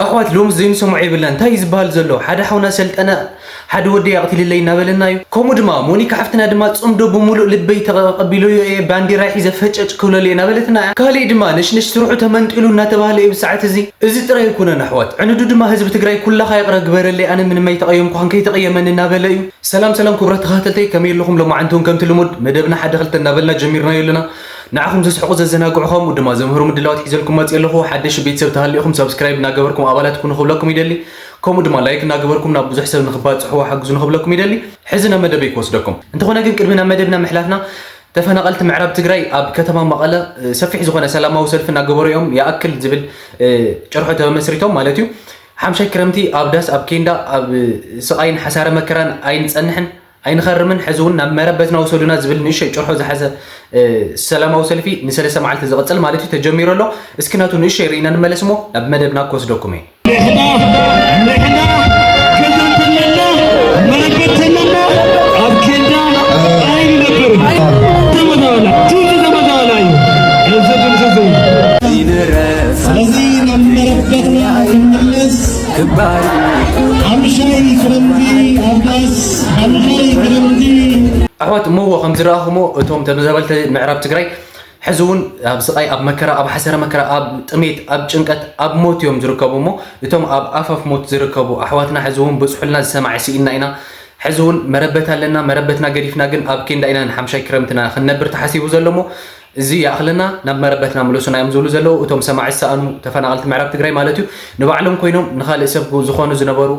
ኣሕዋት ሎምስ ዘይንሰምዖ የብልና እንታይ እዩ ዝበሃል ዘሎ ሓደ ሓውና ሰልጠነ ሓደ ወደይ ኣቕቲልለይ እናበለና እዩ ከምኡ ድማ ሞኒካ ሓፍትና ድማ ጽምዶ ብምሉእ ልበይ ተቐቢለዮ እየ ባንዲራ ሒዘ ፈጨጭ ክብለሉ እየ እናበለትና እያ ካሊእ ድማ ነሽነሽ ስርሑ ተመንጢሉ እናተባህለ እዩ ብሰዓት እዚ እዚ ጥራይ ኣይኮነን ኣሕዋት ዕንዱ ድማ ህዝቢ ትግራይ ኩላኻ ይቕረ ግበረለይ ኣነ ምንም ኣይተቐየምኩኻን ከይተቐየመኒ እናበለ እዩ ሰላም ሰላም ክቡራት ተኸታተልተይ ከመይ ኣለኹም ሎማዓንቲ እውን ከምቲ ልሙድ መደብና ሓደ ክልተ እናበልና ጀሚርናዮ ኣለና ንዓኹም ዘስሕቑ ዘዘናግዑ ከምኡ ድማ ዘምህሩ ምድላዋት ሒዘልኩም መፅእ ኣለኹ ሓደሽ ቤተሰብ ተሃሊኹም ሳብስክራይብ እናገበርኩም ኣባላት ኩኑ ክብለኩም ይደሊ ከምኡ ድማ ላይክ እናገበርኩም ናብ ብዙሕ ሰብ ንክባፅሕዎ ሓግዙ ንክብለኩም ይደሊ ሕዚ ናብ መደበይ ክወስደኩም እንተኾነ ግን ቅድሚ ናብ መደብና ምሕላፍና ተፈናቐልቲ ምዕራብ ትግራይ ኣብ ከተማ መቐለ ሰፊሕ ዝኾነ ሰላማዊ ሰልፊ እናገበሩ እዮም ይኣክል ዝብል ጭርሖ ተመስሪቶም ማለት እዩ ሓምሻይ ክረምቲ ኣብ ዳስ ኣብ ኬንዳ ኣብ ስቓይን ሓሳረ መከራን ኣይንፀንሕን ኣይንኸርምን ሕዚ እውን ናብ መረበትና ውሰዱና ዝብል ንእሸይ ጭርሖ ዝሓዘ ሰላማዊ ሰልፊ ንሰለስተ መዓልቲ ዝቕፅል ማለት እዩ ተጀሚሩ ኣሎ እስኪ ናቱ ንእሸይ ርኢና ንመለስ እሞ ናብ መደብና ክወስደኩም እየ ንሕና ንሕና ገዛ እንተለና መረበት እንተለና ኣብ ኬንዳ ኣይንነብርን ተመዛበላ ቱዚ ተመዛበላ እዩ ገንዘብ ዝምሰሰ ስለዚ ናብ መረበትና ክንምለስ ክባር ሓምሻይ ክረምቲ ኣብ ዳስ ሓምሻይ ክረምቲ ኣሕዋት እሞ እዎ ከም ዝረኣኹሞ እቶም ተመዛበልቲ ምዕራብ ትግራይ ሕዚ እውን ኣብ ስቓይ ኣብ መከራ ኣብ ሓሰረ መከራ ኣብ ጥሜት ኣብ ጭንቀት ኣብ ሞት እዮም ዝርከቡ እሞ እቶም ኣብ ኣፋፍ ሞት ዝርከቡ ኣሕዋትና ሕዚ እውን ብፅሑልና ዝሰማዕ ስኢንና ኢና ሕዚ እውን መረበት ኣለና መረበትና ገዲፍና ግን ኣብ ኬንዳ ኢና ንሓምሻይ ክረምትና ክንነብር ተሓሲቡ ዘሎ እሞ እዚ ይኣኽለና ናብ መረበትና ምለሱና እዮም ዝብሉ ዘለዉ እቶም ሰማዒ ዝሰኣኑ ተፈናቐልቲ ምዕራብ ትግራይ ማለት እዩ ንባዕሎም ኮይኖም ንኻልእ ሰብ ዝኾኑ ዝነበሩ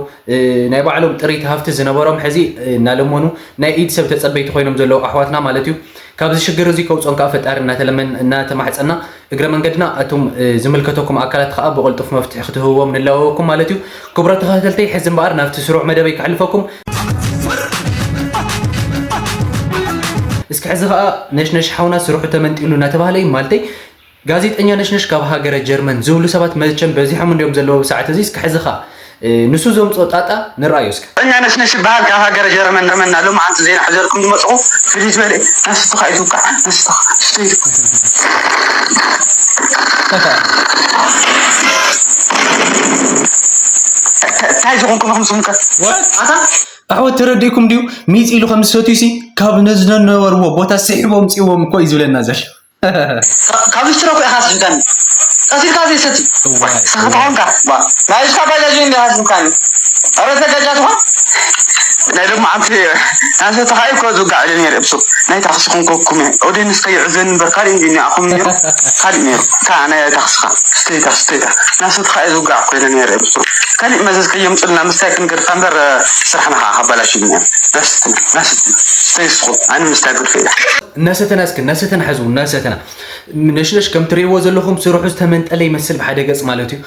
ናይ ባዕሎም ጥሪት ሃፍቲ ዝነበሮም ሕዚ እናለመኑ ናይ ኢድ ሰብ ተፀበይቲ ኮይኖም ዘለዉ ኣሕዋትና ማለት እዩ ካብዚ ሽግር እዚ ከውፅኦም ከዓ ፈጣሪ እናተለመን እናተማሕፀና እግረ መንገድና እቶም ዝምልከተኩም ኣካላት ከዓ ብቕልጡፍ መፍትሒ ክትህብዎም ንላበወኩም ማለት እዩ ክቡራት ተኸታተልተይ ሕዚ እምበኣር ናብቲ ስሩዕ መደበይ ከሕልፈኩም እስኪ ሕዚ ከዓ ነሽነሽ ሓውና ስርሑ ተመንጢሉ እናተባህለ እዩ ማለተይ ጋዜጠኛ ነሽነሽ ካብ ሃገረ ጀርመን ዝብሉ ሰባት መቸም በዚሖም እንዲዮም ዘለዉ ብሰዓት እዚ እስኪ ሕዚ ከዓ ንሱ ዘምፅኦ ጣጣ ንርኣዮ እስኪ። ጋዜጠኛ ነሽነሽ ይበሃል ካብ ሃገረ ጀርመን ጀርመን ሎማዓንቲ ዜና ሕዘልኩም ዝመፅኹ ፍልይ ዝበለ ነፍስኻ እዩ ዝውቃዕ ነፍስኻ እንታይ ዝኾንኩም ኢኹም ስምከ ኣታ ኣሕዋት ተረዲእኩም ድዩ ሚፅ ኢሉ ከም ዝሰትዩ ሲ ካብ ነዝነነበርዎ ቦታ ስሒቦም ፅዎም እኮ እዩ ዝብለና ዘሎ ካብ ስትሮክ ኢኻ ስሕተኒ ቀሲልካ ዘይሰቲ ሰኽትሓንካ ናይስካ ባጃጅ እንዲ ሃስብካኒ ኣረ ተጋጃ ትኾን ናይ ድማ ኣንቲ ናሰተኻ እኮ ዝውጋዕ ኢለ ነይረ እብሱ ናይ ታክሲ ኮንኮኩም እየ ኦዴንስ ከይዕዘኒ እምበር ካሊእ እንዲ ኒኣኹም ነይሩ ካሊእ ነይሩ እታ ናይ ታክስኻ ስተይታ ስተይታ ናሰተኻ እየ ዝውጋዕ እኮ ኢለ ነይረ እብሱ ካሊእ መዘዝ ከየምፅልና ምስታይ ክንገድካ እምበር ስራሕና ከዓ ካባላሽልና ናስትና ናስትና ስተይ ስኹ ኣነ ምስታይ ግድፈ ኢላ እናሰተና እስኪ እናሰተና ሕዝቡ እናሰተና ነሽነሽ ከም ትርእይዎ ዘለኹም ስርሑ ዝተመንጠለ ይመስል ብሓደ ገጽ ማለት እዩ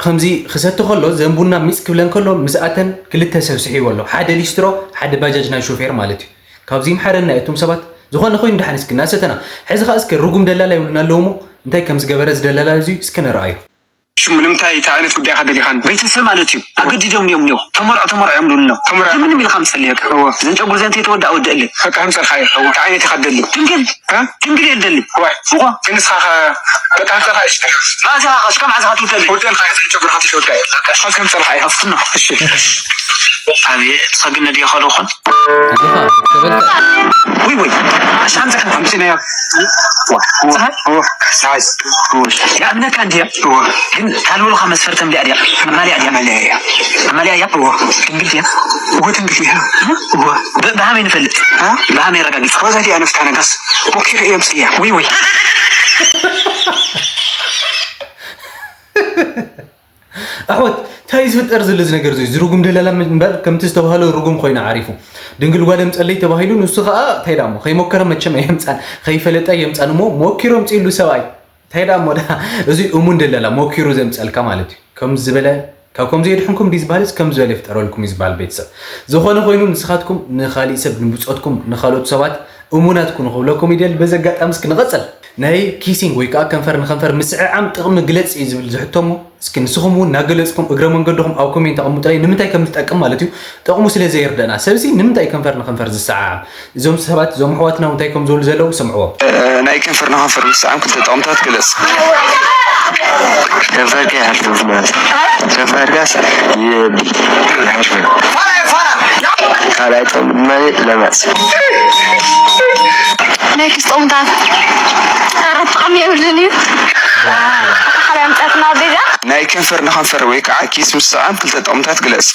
ከምዚ ክሰቲ ከሎ ዘንቡና ሚፅ ክብለን ከሎ ምስኣተን ክልተ ሰብ ስሒዎ ኣሎ ሓደ ሊስትሮ ሓደ ባጃጅ ናይ ሾፌር ማለት እዩ ካብዚ ይምሓረና እቱም ሰባት ዝኾነ ኮይኑ ድሓን እስኪ እናሰተና ሕዚ ከዓ እስኪ ርጉም ደላላ ይብሉና ኣለዉ ሞ እንታይ ከም ዝገበረ ዝደላላ እዚ እስኪ ንርኣዩ ሽሙ ንምንታይ እቲ ዓይነት ጉዳይ ካደሊኻን? ቤተሰብ ማለት እዩ ኣገዲዶም እዮም እኒኦ ተመርዖ ተመርዖ እዮም ልብሉ ተመርዖ ምንም ኢልካ ምፀልየካ እወ ዘንጨጉር ዘንተ የተወዳ ወደእልኝ በቃ ከምፀልካ እየ እንታይ ዓይነት ኢኻ ደሊ ድንግል እ? ድንግል እየ ደሊ ዋይ ፉቆ ክንስኻ በቃ ከምፀልካ እየ ሽጠ ማእዛ እስከ ማዕዛ ትውደል ወደልካ እየ ዘንጨጉርካ ተሸወዳ እየ በቃ ከምፀልካ እየ ኣፍትና እሺ ኣቤት ሰግነ ድየ ከለኹን ኣጆኻ ተበልተ ውይ ውይ ኣሻም ዘሕን ኣምፅናዮ ፀሓይ ፀሓይ የኣምነካ እንድየ ግን ካልወልኻ መስፈርተም ዲያ ድያ ኣማልያ ድያ ኣማልያ እያ ኣማልያ እያ ድንግል ድያ እወ ድንግል እያ እወ ብሃመይ ንፈልጥ ብሃመይ ረጋግፅ ወዛ ድያ ነፍታ ነጋስ ሞኪረ እዮም ፅያ ውይ ውይ ኣሕወት እንታይ ዝፍጠር ዘሎ እዚ ነገር እዚ ዝርጉም ደላላ እምበር ከምቲ ዝተባህሎ ርጉም ኮይኑ ዓሪፉ ድንግል ጓል እምፀለይ ተባሂሉ ንሱ ከዓ እንታይ ዳሞ ከይሞከረ መቸም ኣየምፃን ከይፈለጠ ኣየምፃን እሞ ሞኪሩ ኣምፅእሉ ሰብኣይ እንታይ ዳሞ ዳ እዚ እሙን ደላላ ሞኪሩ ዘምፀልካ ማለት እዩ ከም ዝበለ ካብ ከምዚ የድሕንኩም ዲ ዝበሃልስ ከም ዝበለ ይፍጠረልኩም እዩ ዝበሃል ቤተሰብ ዝኾነ ኮይኑ ንስኻትኩም ንካሊእ ሰብ ንብፆትኩም ንካልኦት ሰባት እሙናት ኩኑ ክብለኩም ይደል በዚ ኣጋጣሚ እስኪ ንቐፅል ናይ ኪሲንግ ወይ ከዓ ከንፈር ንከንፈር ምስዕዓም ጥቕሚ ግለፅ እዩ ዝብል ዝሕቶ እሞ እስኪ ንስኹም እውን እናገለፅኩም እግረ መንገድኹም ኣብ ኮሜንት ኣቐምጡለይ ንምንታይ ከም ዝጠቅም ማለት እዩ ጥቕሙ ስለ ዘየርደእና ሰብሲ ንምንታይ ከንፈር ንከንፈር ዝሰዓዓም እዞም ሰባት እዞም ኣሕዋትና እንታይ ከም ዝብሉ ዘለዉ ስምዕዎም ናይ ከንፈር ንከንፈር ምስዓም ክልተ ጥቕምታት ግለፅ ከንፈርካ ይሓልፍ ማለት እዩ። ከንፈርካስ ይብል ይሓልፍ። ካልኣይ ጦም ድማ ለማስ። ናይ ክስጦምታት ኣረጥቕም የብልን እዩ። ሓላይ ኣምጻትና ቤዛ። ናይ ከንፈር ንኸንፈር ወይ ከዓ ኪስ ምስ ሰዓም ክልተ ጥቕምታት ግለጽ።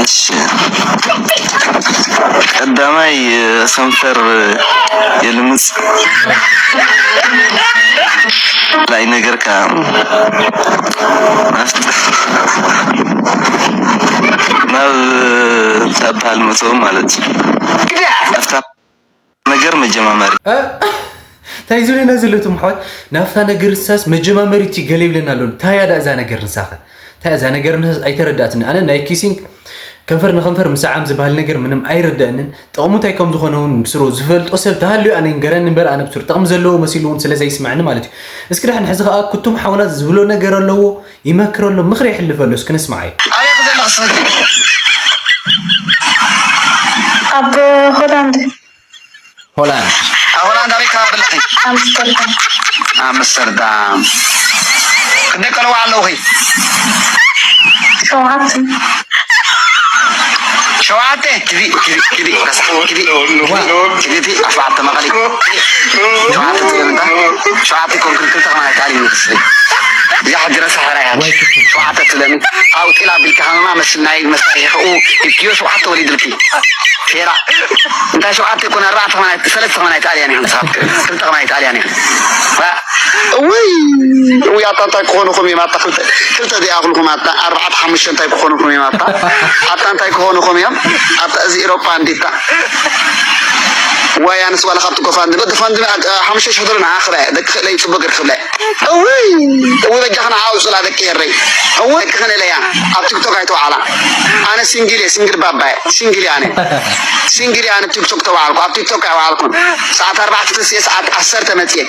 እሺ፣ ቀዳማይ ከንፈር የልምጽ ላይ ነገር ከ ናብ ታባል መቶ ማለት እዩ። ናፍታ ነገር መጀማመሪ እንታይ ዝብለና ዘሎ እቶም ኣሕዋት? ናፍታ ነገር ንሳስ መጀማመሪ እቲ ገለ ይብለና ኣሎ። እንታይ እያ ደኣ እዛ ነገር ንሳኸ? እንታይ እያ እዛ ነገር ንሳስ? ኣይተረዳእትኒ። ኣነ ናይ ኪሲንግ ከንፈር ንከንፈር ምስዓም ዝበሃል ነገር ምንም ኣይርደእንን። ጥቕሙ እንታይ ከም ዝኾነ እውን ብስሩ ዝፈልጦ ሰብ ተሃልዩ ኣነ ይንገረኒ እምበር፣ ኣነ ብስሩ ጥቕሚ ዘለዎ መሲሉ እውን ስለ ዘይስምዐኒ ማለት እዩ። እስኪ ደሓን ሕዚ ከኣ ኩቱም ሓውና ዝብሎ ነገር ኣለዎ፣ ይመክር ኣሎ፣ ምኽሪ የሕልፍ ኣሎ። እስኪ ንስምዓዮ። ኣበይ ኢኺ ዘለኺ ንስኺ? ኣብ ሆላንድ። ሆላንድ። ኣብ ሆላንድ ኣበይ ከባቢ ኣለኺ? ኣምስተርዳም። ኣምስተርዳም። ክንደይ ቆልዑ ኣለውኺ? ሸውዓተ። ሸውዓተ? ኪዲ፣ ኪዲ፣ ኪዲ፣ ረሳሕ፣ ኪዲ፣ ኪዲ፣ ኪዲ፣ እቲ ኣብ ሸውዓተ መቐሊ። ሸውዓተ ትብለኒ እንታ? ሸውዓተ ይኮንክን፣ ክልተ ከማን ኣይከኣልን እዩ ክስሪ። እዚኣ ሕጂ ረሳሕ ራይ ሃጂ። ዋይ፣ ክልተ። ሸውዓተ ትብለኒ። ኣውጢላ ቢልካ ሃመማ መስናይ መሳሪሒ ከኡ ኢትዮ ሸውዓተ ወሊድልኪ። ፌራ። እንታይ ሸውዓተ ይኮን፣ ኣርባዕተ ከማን ኣይ-፣ ሰለስተ ከማን ኣይትኣልያን ኢኽን ንስኻትክን። ክልተ ከማን ኣይትኣልያን ኢኽን። ዋ፣ እውይ፣ እውይ፣ ኣታ እንታይ ክኾኑኹም እዮም? ኣታ ክልተ፣ ክልተ ዚኣኽልኩም ኣታ ኣርባዕተ ሓሙሽተ እንታይ ክኾኑኹም እዮም? ኣታ፣ ኣታ እንታይ ክኾኑኹም እዮም? ኣታ እዚ ኤሮጳ እንዲታ። ዋይ፣ ኣነስ ዋላ ካብቲ ኮፋንድሚ፣ ኮፋንድሚ፣ ኣ-፣ ሓሙሽተ ሽሕ ዶላር ንዓ ክበያ፣ ደቂ ክእለይ ጽቡቅ ገይርኪ ክብለያ። እውይ፣ እውይ፣ በጃኽን ኣውጹላ ደቂ ኤረይ። እውይ፣ ደቂ ክነለያ፣ ኣብ ቲክቶክ ኣይተዋዕላ። ኣነ ሲንግል እየ፣ ሲንግል ባባ እየ፣ ሲንግል እየ ኣነ። ሲንግል እየ ኣነ፣ ቲክቶክ ተዋዕልኩ፣ ኣብ ቲክቶክ ኣይዋዕልኩን። ሰዓት ኣርባዕተ ተስየ፣ ሰዓት ዓሰርተ መጽየ።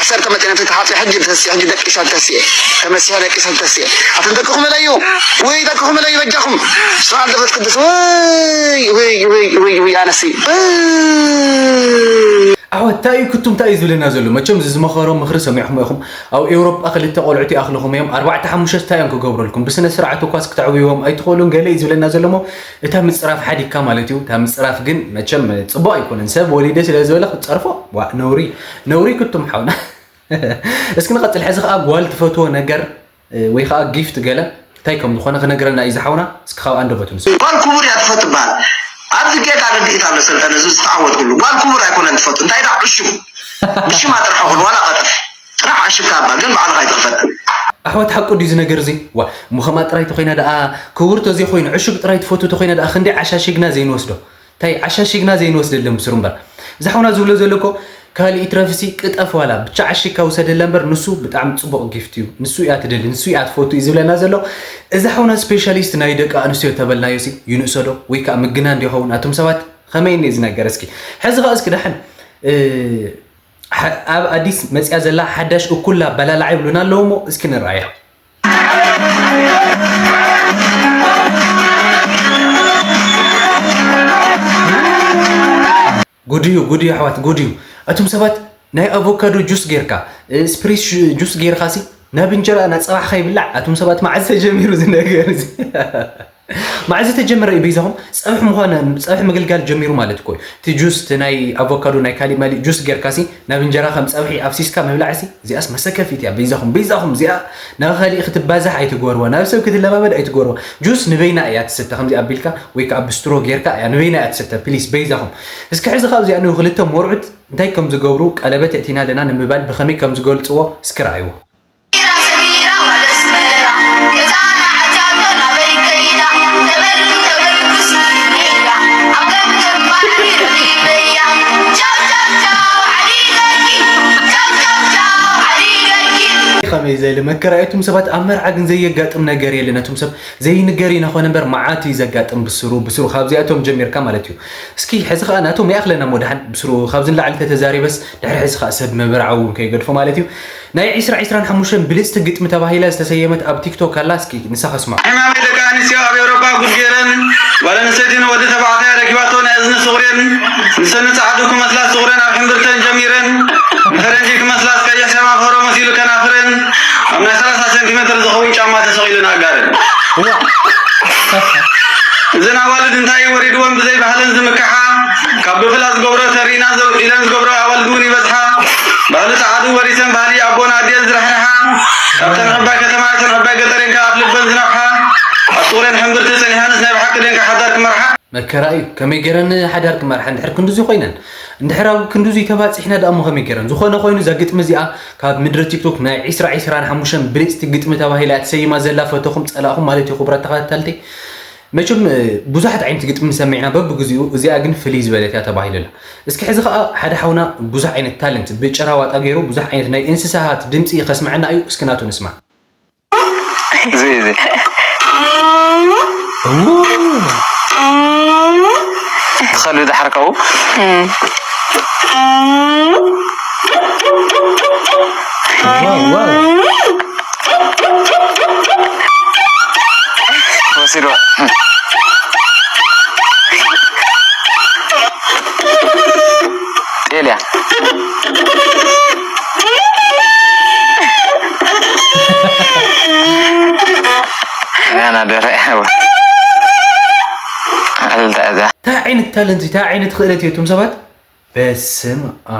ዓሰርተ መጽየ፣ ነቲ ተሓጽየ፣ ሕጂ ተስየ፣ ሕጂ ደቂሰ ተስየ። ተመሲሐ ደቂሰ ተስየ። ኣትን ደቅኹም እለዩ፣ ውይ፣ ደቅኹም እለዩ፣ በጃኹም። ስብሓት መንፈስ ቅዱስ፣ ውይ፣ ውይ፣ ውይ፣ ውይ፣ ውይ፣ ኣነሲ፣ ውይ። ኣሕዋት፣ እንታይ እዩ ክቱም፣ እንታይ እዩ ዝብለና ዘሎ? መቸም እዚ ዝመኸሮ ምኽሪ ሰሚዕኹም ኢኹም። ኣብ ኤውሮጳ ክልተ ቆልዑት ይኣኽልኹም እዮም፣ ኣርባዕተ ሓሙሽተ እንታይ እዮም ክገብረልኩም? ብስነ ስርዓት እኳስ ክተዕብይዎም ኣይትኽእሉን፣ ገለ እዩ ዝብለና ዘሎ እሞ፣ እታ ምጽራፍ ሓዲግካ ማለት እዩ። እታ ምጽራፍ ግን መቸም ጽቡቕ ኣይኮነን። ሰብ ወሊደ ስለ ዝበለ ክትጸርፎ፣ ዋ፣ ነውሪ፣ ነውሪ ክቱም ሓውና። እስኪ ንቐጽል። ሕዚ ኸኣ ጓል ትፈትዎ ነገር እ፣ ወይ ኸኣ ጊፍት ገለ እንታይ ከም ዝኾነ ክነግረና እዩ ዝሓውና። እስኪ ካብ ኣንደበቱ ንስማዕ። ጓል ክቡር እያ ትፈቱ ትበሃል። ኣብዚ ጌጋ ርድኢት ኣሎ ሰልጠነ፣ እዚ ዝተዓወትኩሉ። ጓል ክቡር ኣይኮነን ትፈቱ። እንታይ ደኣ ዕሹብ። ብሽማ ጥራሕ ኹን፣ ዋላ ቀጠፍ። ጥራሕ ዓሽብካ እባ፣ ግን ባዕልኻ ኣይትኽፈት። ኣሕዋት፣ ሓቁ ድዩ እዚ ነገር እዚ? ዋ፣ እሞ ከምኣ ጥራይ ተኾይና ደኣ፣ ክቡር ተዘይኮይኑ፣ ዕሹብ ጥራይ ትፈቱ ተኾይና ደኣ፣ ክንደይ ዓሻሺግና ዘይንወስዶ? እንታይ ዓሻሺግና ዘይንወስደለን ብስሩ እምበር። እዚ ሓውና ዝብሎ ዘሎ እኮ ካልእ ይትረፍሲ ቅጠፍ ዋላ ብቻ ዓሺግካ ውሰደላ እምበር ንሱ ብጣዕሚ ጽቡቕ ጊፍት እዩ። ንሱ እያ ትደሊ፣ ንሱ እያ ትፈቱ እዩ ዝብለና ዘሎ። እዚ ሓውና ስፔሻሊስት ናይ ደቂ ኣንስትዮ ተበልናዮ ሲ ይንእሶ ዶ? ወይ ከኣ ምግናን ዶ ይኸውን? ኣቱም ሰባት ከመይ እኒ እዚ ነገር እስኪ። ሕዚ ከኣ እስኪ ደሓን፣ እ፣ ሓ-፣ ኣብ ኣዲስ መጽያ ዘላ ሓዳሽ እኩላ ኣበላልዓ ይብሉና ኣለዉ እሞ እስኪ ንርኣያ። ጉድ እዩ፣ ጉድ እዩ ኣሕዋት፣ ጉድ እዩ። ኣቱም ሰባት ናይ ኣቮካዶ ጁስ ጌርካ፣ እ፣ ስፕሪስ ጁ-፣ ጁስ ጌርካ ሲ ናብ እንጀራ ናብ ጸባሕካ ይብላዕ። ኣቱም ሰባት መዓዝ ተጀሚሩ እዚ ነገር እዚ? መዓዝ ተጀመረ እዩ በይዛኹም? ጸብሒ ምዃነ፣ ጸብሒ ምግልጋል ጀሚሩ ማለት እኮ እዩ። እቲ ጁስ፣ እቲ ናይ ኣቮካዶ፣ ናይ ካሊእ ማሊእ ጁስ ጌርካ ሲ ናብ እንጀራ ከም ጸብሒ ኣፍሲስካ ምብላዕ ሲ፣ እዚኣስ መሰከፊት እያ። በይዛኹም፣ በይዛኹም እዚኣ ናብ ካሊእ ክትባዛሕ ኣይትግበርዋ፣ ናብ ሰብ ክትለማመድ ኣይትግበርዋ። ጁስ ንበይና እያ ትስተ፣ ከምዚ ኣቢልካ ወይ ከኣ ብስትሮ ጌርካ እያ ንበይና እያ ትስተ። ፕሊስ በይዛኹም። እስኪ ሕዚ ካብ እዚኣ ንክልተ መርዑት እንታይ ከም ዝገብሩ፣ ቀለበት የእቲና ኣለና ንምባል ብኸመይ ከም ዝገልጽዎ እስኪ ረኣይዎ። ከመይ ዘለ መከራ እቱም ሰባት ኣብ መርዓ ግን ዘየጋጥም ነገር የለን። እቱም ሰብ ዘይንገር ኢና ኾነ እምበር መዓት እዩ ዘጋጥም ብስሩ፣ ብስሩ ካብዚኣቶም ጀሚርካ ማለት እዩ። እስኪ ሕዚ ኸኣ ናቶም ይኣኽለና እሞ ደሓን ብስሩ ካብዚ ንላዕሊ ተተዛሪበስ ድሕሪ ሕዚ ኸኣ ሰብ ምብርዓው እውን ከይገድፎ ማለት እዩ። ናይ ዒስራ ዒስራን ሓሙሽተን ብልጽቲ ግጥሚ ተባሂላ ዝተሰየመት ኣብ ቲክቶክ ኣላ፣ እስኪ ንሳ ከስምዓ። ሕማመይ ደቂ ኣንስትዮ ኣብ ኤውሮጳ ጉድ ገይረን፣ ጓል ኣንስተይቲ ንወዲ ተባዕታይ ረኪባቶ ናይ እዝኒ ስቑሬን፣ ንሰን ንጸዓዱ ክመስላ ስቑሬን ኣብ ሕምብርተን ጀሚረን፣ ንፈረንጂ ክመስላ እስካየ ሰባ ኢሉ ከናፍረን ኣብ ናይ ሰላሳ ሰንቲሜትር ዝኸውን ጫማ ተሰቒሉ ንኣጋረን። እዘን ኣዋልድ እንታይ ወሪድወን ብዘይ ባህለን ዝምክሓ፣ ካብ ብፍላ ዝገብሮ ተሪና ኢለን ዝገብሮ ኣዋልድ እውን ይበዝሓ። ባህሊ ጸዓዱ ወሪሰን ባህሊ ኣቦን ኣዴን ዝረሕርሓ፣ ካብተን ዕባይ ከተማ እተን ዕባይ ገጠሬን ከኣ ኣፍ ልበን ዝነፍሓ፣ ኣብ ጥቕሬን ሕምብርቲ ጸኒሓንስ ናይ ብሓቂ ደንካ ሓዳር ክመርሓ። መከራ እዩ። ከመይ ገይረን ሓዳር ክመርሓ እንድሕር ክንድዙ ኮይነን? እንድሕር ኣብ ክንድዙ ተባጺሕና ደኣ እሞ ከመይ ገይረን? ዝኾነ ኮይኑ እዛ ግጥሚ እዚኣ ካብ ምድሪ ቲክቶክ ናይ ዒስራ ዒስራን ሓሙሽተን ብልጽቲ ግጥሚ ተባሂላ እያ ተሰይማ ዘላ። ፈተኹም ጸላእኹም ማለት እዩ ክቡራት ተኸታተልቲ። መቸም ብዙሓት ዓይነት ግጥሚ ሰሚዕና በብግዚኡ፣ እዚኣ ግን ፍልይ ዝበለት እያ ተባሂሉላ። እስኪ ሕዚ ኸኣ ሓደ ሓውና ብዙሕ ዓይነት ታለንት ብጭራ ዋጣ ገይሩ ብዙሕ ዓይነት ናይ እንስሳት ድምጺ ከስምዐና እዩ። እስኪ ናቱ ንስማዕ። እዚ እዚ ትኸሉ ድሓር ካብኡ ወሲድዋ። ጤልያ። ገና ደረያ። ኣልዳ እዛ። እንታይ ዓይነት ታለንት እዩ? እንታይ ዓይነት ክእለት እዩ? እቶም ሰባት በስም ኣ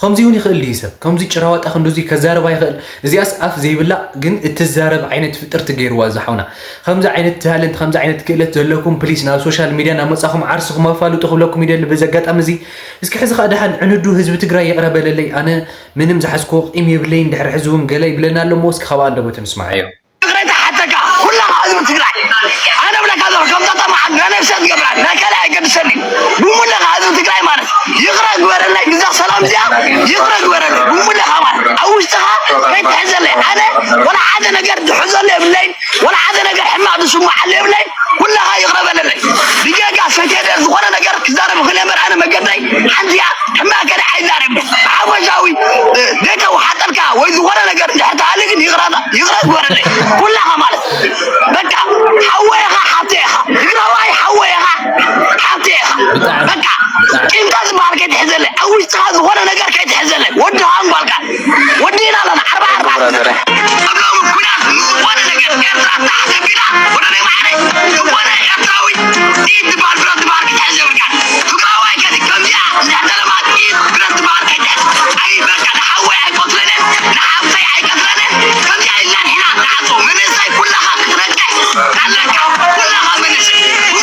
ከምዚ እውን ይኽእል እዩ ሰብ። ከምዚ ጭራዋጣ ክንዱዚ ከዛረባ ይኽእል። እዚኣስ ኣፍ ዘይብላ ግን እትዛረብ ዓይነት ፍጥርቲ ገይርዋ እዛ ሓውና። ከምዚ ዓይነት ታለንት፣ ከምዚ ዓይነት ክእለት ዘለኩም ፕሊስ ናብ ሶሻል ሚድያ ናብ መጻኹም ዓርስኹም ኣፋልጡ ክብለኩም ይደሊ በዚ ኣጋጣሚ እዚ። እስኪ ሕዚ ኸኣ ደሓን ዕንዱ ህዝቢ ትግራይ ይቕረ በለለይ። ኣነ ምንም ዝሓዝክዎ ቂም የብለይን። ድሕሪ ሕዚ እውን ገለ ይብለና ኣሎ እሞ እስኪ ካብ ኣንደበቱ ንስማዓዮ። ይቕሬታ ሓተካ ኩላኻ ህዝቢ ትግራይ። ኣነ እብለካ ዘለኹ ከምዛ ጠማዓት ናይ ነብሰ ትገብራ ናይ ካልእ ኣይገድሰኒ። ብሙለኻ ህዝቢ ትግራይ ማለት ይቕረ ግበረለይ። ብዛ ሰላም እዚኣ ይቕረ ግበረለይ። ብሙለኻ ማለት ኣብ ውሽጥኻ ከይትሕዘለይ። ኣነ ወላ ሓደ ነገር ዝሕዘሉ የብለይን። ወላ ሓደ ነገር ሕማቕ ዝስምዓሉ የብለይን። ኩላኻ ይቕረ በለለይ። ብጌጋ ሰትየ ዝኾነ ነገር ክዛረብ ይኽእል እየ እምበር ኣነ መገደይ ሓንቲ እያ። ሕማቕ ከደ ኣይዛረብን። ብሓፈሻዊ፣ እ፣ ቤተው ሓጠርካ ወይ ዝኾነ ነገር እንድሕር ተሃልዩ ግን ይቕረ፣ ይቕረ ግበረለይ። ኩላኻ ማለት በቃ ሓወይ ኢኻ፣ ሓፍተይ ኢኻ። ትግራዋይ ሓወይ ኢኻ፣ ሓፍተይ ኢኻ። ብጣዕሚ፣ በቃ ብጣዕሚ። ቂምታ ዝበሃል ከይትሕዘለይ። ኣብ ውሽጥኻ ዝኾነ ነገር ከይትሕዘለይ። ወድኻ እንጓልካ። ወዲእና ኣለና፣ ዓርባ ዓርባ። ብራዘር። ኣብ ሎሚ ኩናት ዝኾነ ነገር ኤርትራ ተሓሰቢና፣ ወደ ናይ ማዕረ ዝኾነ ኤርትራዊ ጥይት ዝበሃል ብረት ዝበሃል ክትሕዝ የብልካን። ትግራዋይ ከዚ ከምዚኣ እንዳተለማ ጥይት ብረት ዝበሃል ከይትሕዝ። ኣይ በቃ ንሓወይ ኣይቆትለንን፣ ንሓፍተይ ኣይቀትለንን። ከምዚኣ ኢልና ንሕና ንዓጾ። መንእሰይ ኩላኻ ክትነቅሕ ኣለካ። ኩላኻ መንእሰይ፣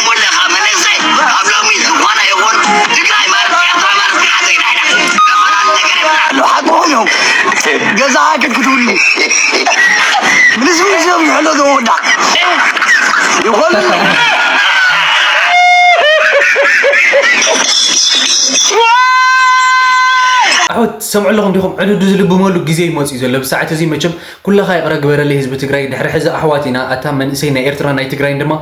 ኩላኻ መንእሰይ ኣብ ሎሚ ዝኾነ ይኹን ትግራይ ማለት ኤርትራ ማለት ሓዘይ ናይና። ዘፈናት ነገር የብላን። ኣሎ ሓቅኹም እዮም። ገዛኻ ክትክትብሉ። ምንስ ምንስ እዮም ዝሕሎ ዘወዳ። ይኾኑ። ኣሕዋት ትሰምዑ ኣለኹም ዲኹም? ዕዱዱ ዝልብመሉ ግዜ ይመጽእ እዩ ዘሎ። ብሰዓት እዚ መቸም ኩላኻ ይቕረ ግበረለይ ህዝቢ ትግራይ። ድሕሪ ሕዚ ኣሕዋት ኢና። ኣታ መንእሰይ ናይ ኤርትራ ናይ ትግራይን ድማ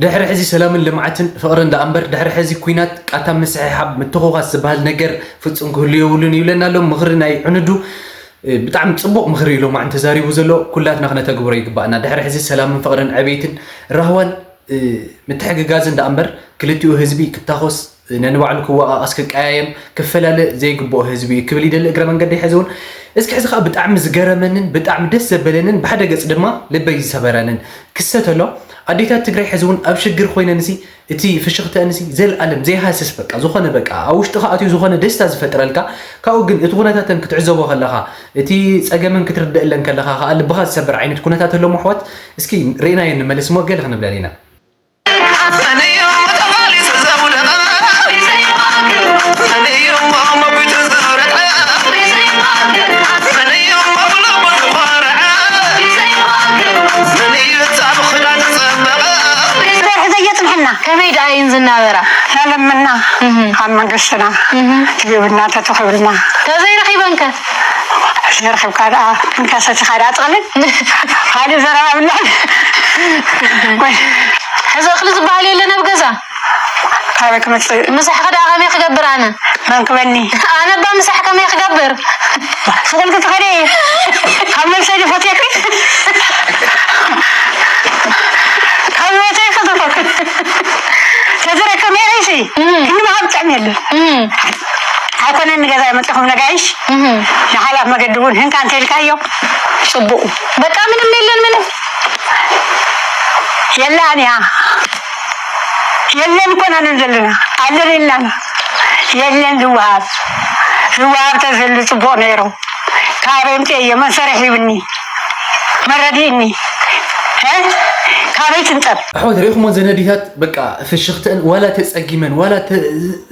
ድሕሪ ሕዚ ሰላምን ልምዓትን ፍቕርን ደኣ እምበር ድሕሪ ሕዚ ኩናት፣ ቃታ፣ ምስሕሓብ፣ ምትኹኻስ ዝበሃል ነገር ፍጹም ክህሉ የብሉን ይብለና ኣሎ ምኽሪ ናይ ዕኑዱ። እ፣ ብጣዕሚ ጽቡቕ ምኽሪ እዩ ሎማዕንቲ ተዛሪቡ ዘሎ። ኩላትና ክነተግብሮ ይግባእና። ድሕሪ ሕዚ ሰላምን ፍቕርን ዕቤትን ራህዋን፣ እ፣ ምትሕግጋዝን ደኣ እምበር ክልቲኡ ህዝቢ ክታኾስ፣ ነንባዕሉ ክወቓቐስ፣ ክቀያየም፣ ክፈላለ ዘይግብኦ ህዝቢ እዩ ክብል ይደሊ እግረ መንገደይ። ሕዚ እውን እስኪ ሕዚ ከዓ ብጣዕሚ ዝገረመንን ብጣዕሚ ደስ ዘበለንን ብሓደ ገጽ ድማ ልበይ ዝሰበረንን ክስተት ኣሎ። ኣዴታት ትግራይ ሕዚ እውን ኣብ ሽግር ኮይነንሲ እቲ ፍሽኽተአንሲ ዘልኣለም ዘይሃስስ በቃ ዝኾነ በቃ ኣብ ውሽጥኻ ኣትዩ ዝኾነ ደስታ ዝፈጥረልካ። ካብኡ ግን እቲ ኩነታተን ክትዕዘቦ ከለኻ እቲ ጸገመን ክትርደእለን ከለኻ ከዓ ልብኻ ዝሰብር ዓይነት ኩነታት ኣለዎም ኣሕዋት። እስኪ ርኢናዮ ንመለስ እሞ ገለ ክንብለን ኢና። ዘየጽንሐና ከመይ ደኣ እየን ዝናበራ? ለለምና እህ። ኣብ መንግስትና እህ። ትህብና ተትኽብልና ተዘይረኺበንከ? ዘረኺብካ ደኣ እንካ ሰቲኻ ደኣ ጥቕልል ካልእ ዘረባ ብላዕ። ሕዚ እኽሊ ዝበሃል የለን ኣብ ገዛ። ካበይ ክመፅእ? ምሳሕኺ ደኣ ከመይ ክገብር ኣነ? መን ክበኒ? ኣነ እባ ምሳሕ ከመይ ክገብር? ስቑልቲ ትኸደ እየ። ካብ መልሰይ ድፈትየኪ ካብ ህይወተይ ፈተፈክ ተዝረከመ ኢኺ ክንዲ መሃብ ጥዕም የለን። ኣይኮነን ንገዛ መጣኹም ነጋይሽ ንሓላፍ መገዲ እውን ህንካ እንተልካዮ ጽቡቅ። በቃ ምንም የለን፣ ምንም የላን እያ። የለን እኮ ናንን ዘለና ኣለን ኢልናና። የለን ዝወሃብ ዝወሃብ ተዝህሉ ጽቡቅ ነይሩ። ካበይ ምጽእ እየ መን ሰሪሕ ይብኒ መረዲእኒ እ? ካበይ ትንጠብ? ኣሕዋት ሪኢኹሞ ዘነዲታት በቃ ፍሽኽተን ዋላ ተጸጊመን ዋላ ተ-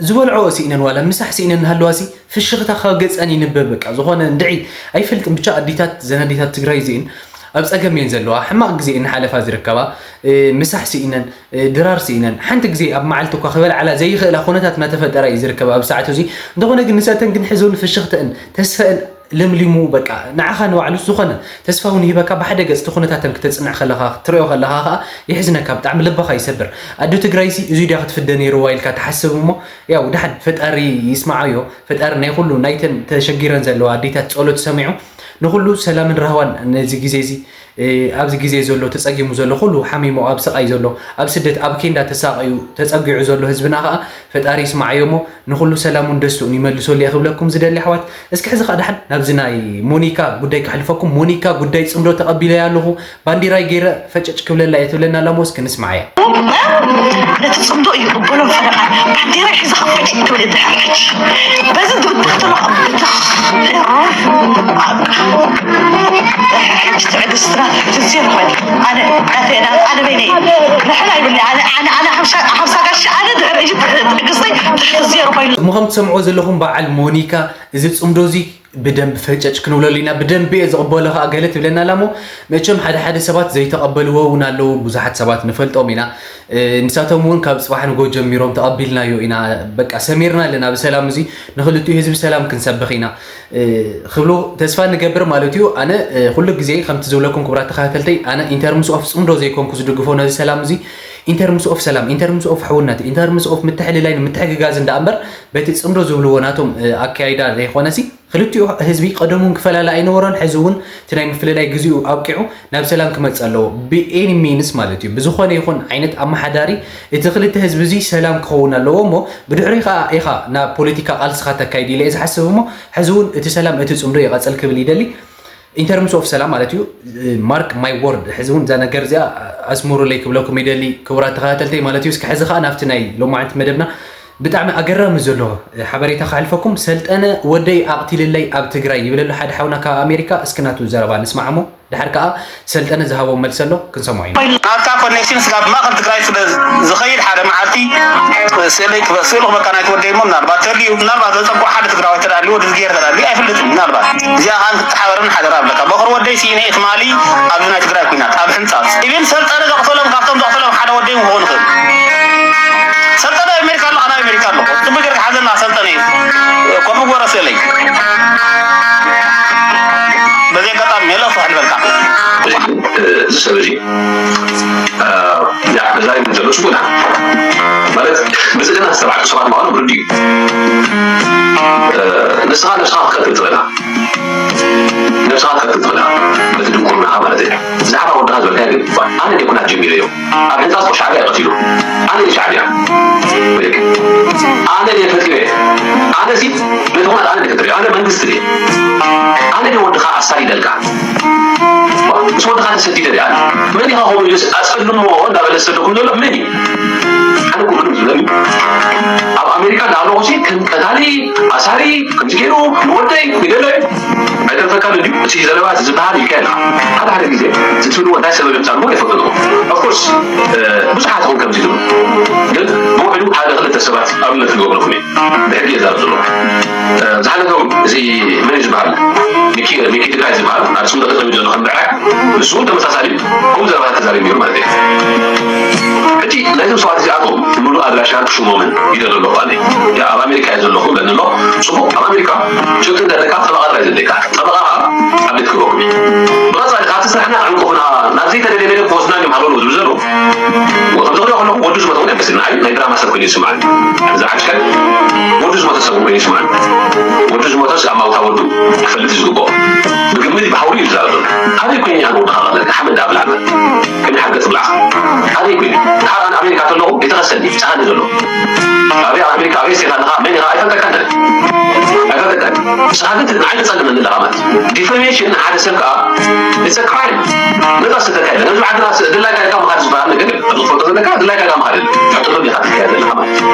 ዝበልዕኦ ስኢነን ዋላ ምሳሕ ስኢነን ሃለዋሲ ፍሽኽታ ካብ ገጸን ይንበብ በቃ ዝኾነ እንድዒ ኣይፈልጥን ብቻ ኣዲታት ዘነዲታት ትግራይ እዚኤን ኣብ ጸገም እየን ዘለዋ ሕማቕ ግዜ እናሓለፋ ዝርከባ ምሳሕ ስኢነን ድራር ስኢነን ሓንቲ ግዜ ኣብ መዓልቲ እኳ ክበልዓላ ዘይኽእላ ኩነታት እናተፈጠራ እዩ ዝርከባ ኣብ ሰዓቱ እዚ እንተኾነ ግን ንሰተን ግን ሕዞን ፍሽኽተእን ተስፈእን ለምሊሙ በቃ ንዓኻ ንባዕሉ ዝኾነ ተስፋ እውን ይህበካ ብሓደ ገፅ እቲ ኩነታተን ክተፅንዕ ከለኻ ክትሪኦ ከለኻ ከዓ የሕዝነካ ብጣዕሚ ልብኻ ይሰብር ኣዶ ትግራይሲ እዙይ ድያ ክትፍደ ነይርዋ ኢልካ ትሓስብ እሞ ያው ድሓን ፈጣሪ ይስማዓዮ ፈጣሪ ናይ ኩሉ ናይተን ተሸጊረን ዘለዋ ኣዴታት ፀሎት ሰሚዑ ንኹሉ ሰላምን ራህዋን ነዚ ግዜ እዚ ኣብዚ ግዜ ዘሎ ተፀጊሙ ዘሎ ኩሉ ሓሚሙ ኣብ ስቃይ ዘሎ ኣብ ስደት ኣብ ኬንዳ ተሳቀዩ ተፀጊዑ ዘሎ ህዝብና ከዓ ፈጣሪ ይስማዓዮ እሞ ንኹሉ ሰላሙን ደስትኡን ይመልሰሉ እየ ክብለኩም ዝደሊ ኣሕዋት። እስኪ ሕዚ ከዓ ደሓን ናብዚ ናይ ሞኒካ ጉዳይ ከሕልፈኩም። ሞኒካ ጉዳይ ፅምዶ ተቐቢለያ ኣለኹ ባንዲራይ ገይረ ፈጨጭ ክብለላ እየ ትብለና ኣላ እሞ እስኪ ንስማዓያ። ነቲ ፅምዶ እዩ ቅበሎም ፈረቓ ባንዴራ ሒዘ ከፈጭ ትብል ድሕር ሕጂ በዚ ድብዳብ ተለኹ ብትኽ ሕጂ ትዕግስትና ትሕቲ ዜሮ ኮይኑ ኣነ ኣነ ኣነ በይነይ ንሕና ይብልኒ ኣነ ኣነ ኣነ ሓምሳ ሓምሳ ጋሻ ኣነ ድሕር ሕጂ ትዕግስተይ ትሕቲ ዜሮ ኮይኑ እሞ ከም ትሰምዕዎ ዘለኹም በዓል ሞኒካ እዚ ፅምዶ እዚ ብደንብ ፈጨጭ ክንብለሉ ኢና ብደንብ እየ ዝቕበሎ ከዓ ገለ ትብለና ኣላ እሞ መቸም ሓደ ሓደ ሰባት ዘይተቐበልዎ እውን ኣለዉ ብዙሓት ሰባት ንፈልጦም ኢና ንሳቶም እውን ካብ ፅባሕ ንጎ ጀሚሮም ተቐቢልናዮ ኢና በቃ ሰሚርና ኣለና ብሰላም እዚ ንክልቲኡ ህዝቢ ሰላም ክንሰብኽ ኢና ክብሉ ተስፋ ንገብር ማለት እዩ ኣነ ኩሉ ግዜ ከምቲ ዝብለኩም ክቡራት ተኸታተልተይ ኣነ ኢንተርምስ ኦፍ ፅምዶ ዘይኮንኩ ዝድግፎ ነዚ ሰላም እዚ ኢንተርምስ ኦፍ ሰላም ኢንተርምስ ኦፍ ሕውነት ኢንተርምስ ኦፍ ምትሕልላይ ንምትሕግጋዝ እንዳ እምበር በቲ ፅምዶ ዝብልዎ ናቶም ኣካያይዳ ዘይኮነሲ ክልቲኡ ህዝቢ ቀደም እውን ክፈላለ ኣይነበሮን፣ ሕዚ እውን እቲ ናይ ምፍልላይ ግዚኡ ኣብቂዑ ናብ ሰላም ክመፅእ ኣለዎ። ብ any means ማለት እዩ። ብዝኾነ ይኹን ዓይነት ኣመሓዳሪ እቲ ክልተ ህዝቢ እዚ ሰላም ክኸውን ኣለዎ እሞ ብድሕሪኡ ከዓ ኢኻ ናብ ፖለቲካ ቃልስኻ ተካይድ ኢለ እየ ዝሓስብ እሞ ሕዚ እውን እቲ ሰላም እቲ ፅምዶ ይቐፅል ክብል ይደሊ። In terms of ሰላም ማለት እዩ mark my word ሕዚ እውን እዛ ነገር እዚኣ ኣስምሩለይ ክብለኩም ይደሊ ክቡራት ተኸታተልተይ ማለት እዩ። እስኪ ሕዚ ከዓ ናብቲ ናይ ሎማዓንቲ መደብና ብጣዕሚ ኣገራሚ ዘሎ ሓበሬታ ከሕልፈኩም ሰልጠነ ወደይ ኣቕቲልለይ ኣብ ትግራይ ይብለሉ ሓደ ሓውና ካብ ኣሜሪካ እስኪ ናቱ ዘረባ ንስማዕ እሞ ድሓር ከዓ ሰልጠነ ዝሃቦ መልሲ ኣሎ ክንሰምዖ ኢና። ናትካ ኮኔክሽን ስጋብ ማእኸል ትግራይ ስለ ዝኸይድ ሓደ መዓልቲ ስእለይ ክበ- ስእሉ ክበካ ናይቲ ወደይ እሞ ምናልባት ተልዩ ምናልባት ዘፀብቆ ሓደ ትግራዋይ ተዳልዩ ወዲ ዝገይር ተዳልዩ ኣይፍልጥን ምናልባት እዚኣ ከዓ ንክትሓበረኒ ሓደራ እብለካ በክሪ ወደይ ስኢነ እየ ትማሊ ኣብዚ ናይ ትግራይ ኩናት ኣብ ሕንፃፅ ኢቪን ሰልጠነ ዘቕተሎም ካብቶም ዘቕተሎም ሓደ ወደይ ክኸውን ይኽእል ሰልጠነ ኣሜሪካ ኣሎ ኣነ ኣሜሪካ ኣለኹ ጽቡቅ ጌርካ ሓዘና ሰልጠነ እዩ ኮፒ ጎረ ስእለይ በዚ ኣጋጣሚ ሜሎ ክሕልፈልካ እዚ ሰብ እዚ ንዓካ ተዛሪብና ዘሎ ስቡና ማለት ብዝግና ዝተባዕቱ ሰባት ምኳኖም ርድእ እዩ ንስኻ ነብስኻ ክትቀትል ትኽእልካ ነብስኻ ክትቀትል ትኽእልካ በቲ ድንቁርናኻ ማለት እዩ ብዛዕባ ወድኻ ዝበልካዮ ግን ኣነ ደኩናት ጀሚረዮ ኣብ ሕንጻጽ ሻዕብያ እዩ ቀቲሉ ኣነ ሻዕብያ ኣነ ደፈጥዮ ኣነ ሲ ነቲ ኩናት ኣነ ደፈጥዮ ኣነ መንግስቲ ድየ ኣነ ደወድኻ ኣሳዲደልካ ምስ ወድኻ ተሰዲደ ድኣ መን ኢኻ ከምኡ ኢሉስ ኣጸልሞ እንዳበለ ዝሰደኩም ዘሎ መን እዩ ኣነ እኮ ምንም ዝብለኒ ኣብ ኣሜሪካ እንዳለኹ ሲ ከም ቀታሊ ኣሳሪ ከምዚ ገይሩ ንወደይ ንገለ ኣይተርፈካን እንድዩ እቲ ዘለባ እቲ ዝበሃል ኢልካ ኢኻ ሓደ ሓደ ግዜ እቲ ትብልዎ እንታይ ሰበብ የምፃልዎ ኣይፈልጥኹም ኦፍኮርስ ብዙሓት ኹም ከምዚ ትብሉ ግን ብውሕዱ ሓደ ክልተ ሰባት ኣብነት ክገብረኩም እየ ብሕጊ እየ ዛረብ ዘለኹ ዝሓለፈ እውን እዚ መን እዩ ዝበሃል ሚኪ ሚኪ ትግራይ ዝበሃል ኣብ ስም ተጠሚሩ ዘሎ ከም ብዕራይ ንሱ እውን ተመሳሳሊ ከምኡ ዘረባታት ተዛሪቡ ነይሩ ማለት እዩ ሕጂ ናይዞም ሰባት እዚኣቶም ምሉእ ኣድራሻ ክሽሞምን ይደሊ ኣለኹ ኣነ ኣብ ኣሜሪካ እየ ዘለኹ በኒ ኣሎ ፅቡቅ ኣብ ኣሜሪካ ጭብጢ እንተለካ ጠበቃ ጥራይ ዘድልየካ ጠበቃ ኣብ ቤት ክህበኩም እዩ ብቐፃሊ ካብቲ ስራሕና ክዕንቅፉና ናብ ዘይተደልየ ነገር ክወስዱና እዮም ሃለሉ ዝብል ዘለዉ ከምዚ ክሪኦ ከለኹ ወዲ ዝሞተ እውን ኣይመስልን ንዓይ ናይ ድራማ ሰብ ኮይኑ ይስምዓኒ ዝዓሽከ ወዲ ዝሞተ ሰብ ኮይኑ ይስምዓኒ ወዲ ዝሞተስ ኣማውታ ወዱ ክፈልጥ እዩ ዝግብኦ ብግምት ብሃውሪ እዩ ዝዛረብ ዘሎ ኣበይ ኮይኑ ኣነ ወድኻ ከለካ ሓመድ ኣብላዕና ከመይ ሓገ ትብላዕ ኣበይ ኮይኑ ድሓር ኣነ ኣሜሪካ ከለኹ የተኸሰኒ ፀሃኒ ዘሎ ኣበይ ኣሜሪካ ኣበይ ስቴት ኣለኻ መን ኢኻ ኣይፈልጠካን ኣነ ኣይፈልጠካ ንስኻ ግን ንዓይ ተጸልመኒ ኣለኻ ማለት እዩ። ዲፈሜሽን ንሓደ ሰብ ከዓ it's a crime። ነጻ ዝተካ የለን። እዚ ዓድና ስ-፣ ድላይካ ኢልካ ምኻድ ዝበሃል ነገር ኣብ ዝፈልጦ ዘለካ ድላይካ ኢልካ ምኻድ የለን። ሕቶ ዲኻ ትካየድ ዘለኻ ማለት እዩ።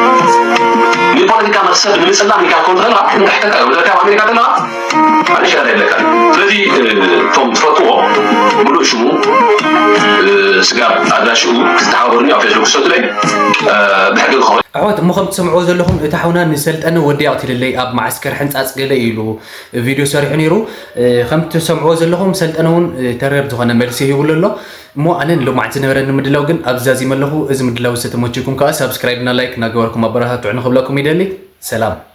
ንፖለቲካ መክሰብ ንምጽላም ኢልካ ክትኮን ከለኻ፣ ንታሕተካ እዮም ዘለካ ኣብ ኣሜሪካ ዘለኻ፣ ኣነ ሸዳ የብለካ። ስለዚ፣ እ፣ እቶም ትፈትዎ ምሉእ ሽሙ፣ እ፣ ስጋብ ኣድራሽኡ ክተሓባበሩኒ ኣብ ፌስቡክ ክሰቱለይ፣ እ፣ ብሕጊ ክኸውን። ኣሕዋት እሞ ከም ትሰምዕዎ ዘለኹም፣ እቲ ሓውና ንሰልጠነ ወዲ ኣቕቲልለይ ኣብ መዓስከር ሕንጻጽ ገለ ኢሉ ቪድዮ ሰሪሑ ነይሩ። እ፣ ከም ትሰምዕዎ ዘለኹም ሰልጠነ እውን፣ እ፣ ተረር ዝኾነ መልሲ ሂቡሉ ኣሎ። እሞ ኣነ ንሎማዓንቲ ዝነበረኒ ምድላው ግን ኣብዚ ዛዚመ ኣለኹ። እዚ ምድላው ዝተመችኩም ከኣ ሳብስክራይብ እና ላይክ እናገበርኩም ኣበረታትዑ ንኽብለኩም ይደሊ። ሰላም።